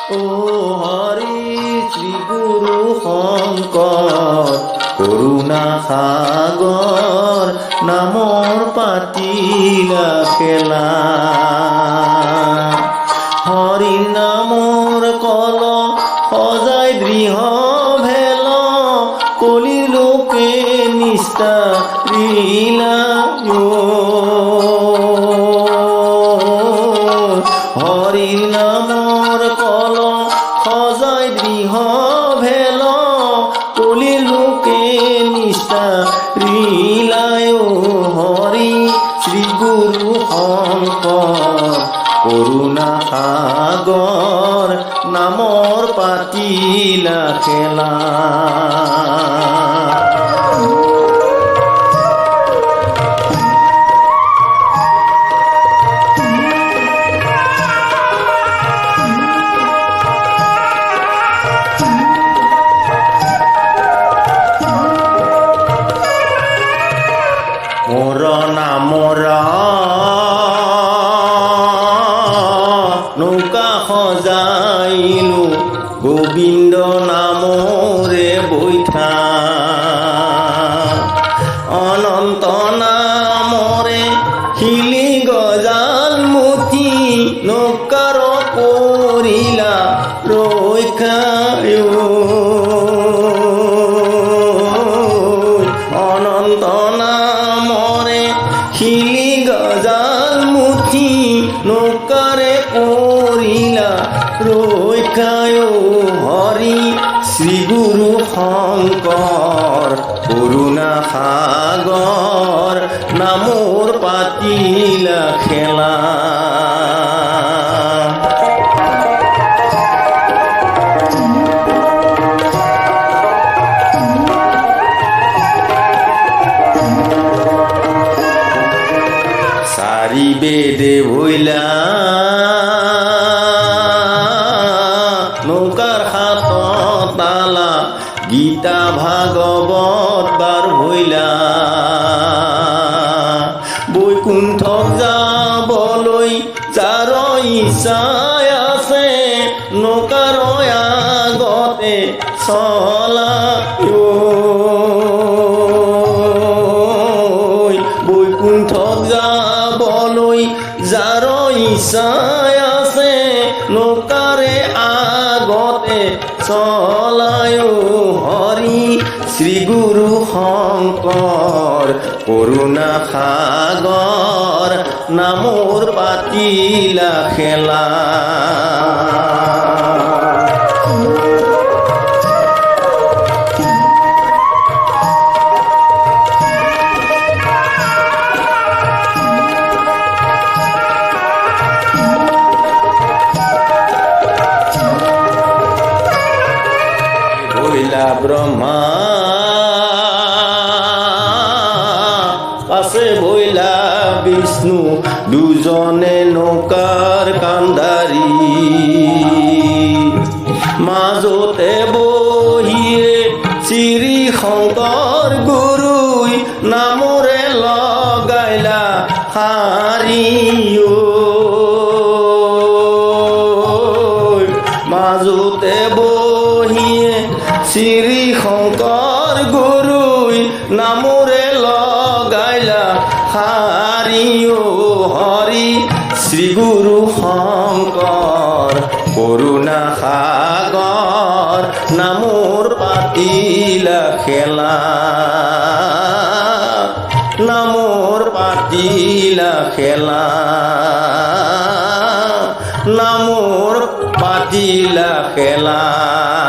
অ হৰি, শ্ৰী গুৰু শংকৰ, কৰুণা সাগৰ, নামৰ পাতিলা খেলা। হৰিৰ নামৰ কল সজাই দৃঢ় ভেল, কলি লোকে নিস্তাৰিলা। হৰিৰ নামৰ কল সজাই দৃঢ় ভেল, কলি লোকে নিস্তাৰিলায়। হৰি, শ্ৰী গুৰু শংকৰ, কৰুণা সাগৰ, নামৰ পাতিলা খেলা। মোৰ নামৰ নৌকা সজাইলো, গোবিন্দ নামৰে বৈঠা। অনন্ত নামৰে শিলি গজাল মুঠি, নৌকাৰ কৰিলা ৰক্ষা। অনন্ত নামৰে শিলি গজাল মুঠি, নৌকাৰে কৰিলা ৰক্ষায়। হৰি, শ্ৰী গুৰু শংকৰ, কৰুণা সাগৰ, নামৰ পাতিলা খেলা। চাৰি বেদে ভৈলা নৌকাৰ হাত তালা, গীতা ভাগৱত বাৰ ভৈলা। বৈকুণ্ঠক যাবলৈ যাৰ ইচ্ছা আছে, নৌকাৰ আগতে চলা। বৈকুণ্ঠক যাবলৈ যাৰ ইচ্ছা আছে, নৌকাৰে আগতে চলায়। হৰি, শ্ৰী গুৰু শংকৰ, কৰুণা সাগৰ, নামৰ পাতিলা খেলা। ভৈলা ব্ৰহ্মা, পাছে ভৈলা বিষ্ণু, দুজনে নৌকাৰ কান্দাৰী। মাজতে বহিয়ে শ্ৰী শংকৰ গুৰুই নামৰে লগাইলা শাৰী। মাজতে বহিয়ে শ্ৰী শংকৰ গুৰুই নামৰে লগাইলা শাৰী। হৰি, শ্ৰী গুৰু শংকৰ, কৰুণা সাগৰ, নামৰ পাতিলা খেলা। নামৰ পাতিলা খেলা। নামৰ পাতিলা খেলা।